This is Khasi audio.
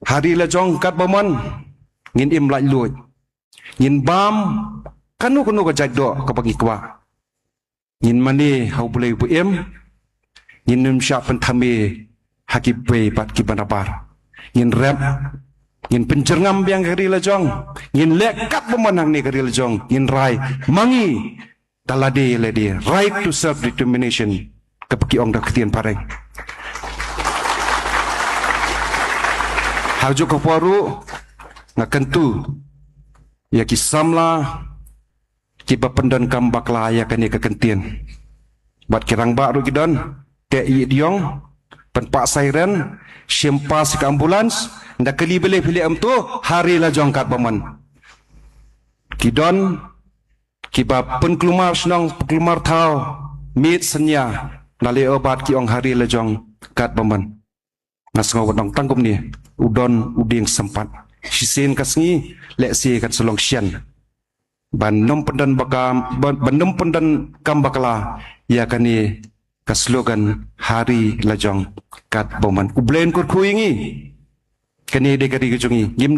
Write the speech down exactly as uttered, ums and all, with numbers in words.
Ha ri la jong katba mon ngin im laitluid. Ngin bam kano kano ka jait doh kaba ngi kwah. Ngin mane ha U Blei ba im. Ngin ym shah pynthame ha kiwei pat kiba nabar. Ngin rep, ngin pynjyrngam biang ka ri la jong. Ngin leh katba mon hangne ka ri la jong. Ngin rai ma ngi da lade lade, right to self determination, kaba ki ong da ka ktien phareng. Ha kajuh ka por ruh nga kyntu ïa ki samla kiba pyndonkam bakla ïa kane ka kyntien. Bad ki rangbah ruh ki don, teh ïing diong, pynpah siren, shim pass ka ambulance, da kali bele phi leh em to, ha ri la jong katba mon. Ki don kiba pynkulmar shnong, pynkulmar thaw, miet synñia, da leh o bad ki ong ha ri la jong katba mon. Nga sngew wat ong tang kumne, u don u dieng sympat. Shisien ka sngi, lehse kan sa long shen. Ban ym pyndon bakam, ban, ban ym pyndonkam bakla ïa kane ka slogan ha ri la jong katba mon. U Blei un kyrkhu ïa ngi. Kane dei ka ri ka jong ngi. Ngim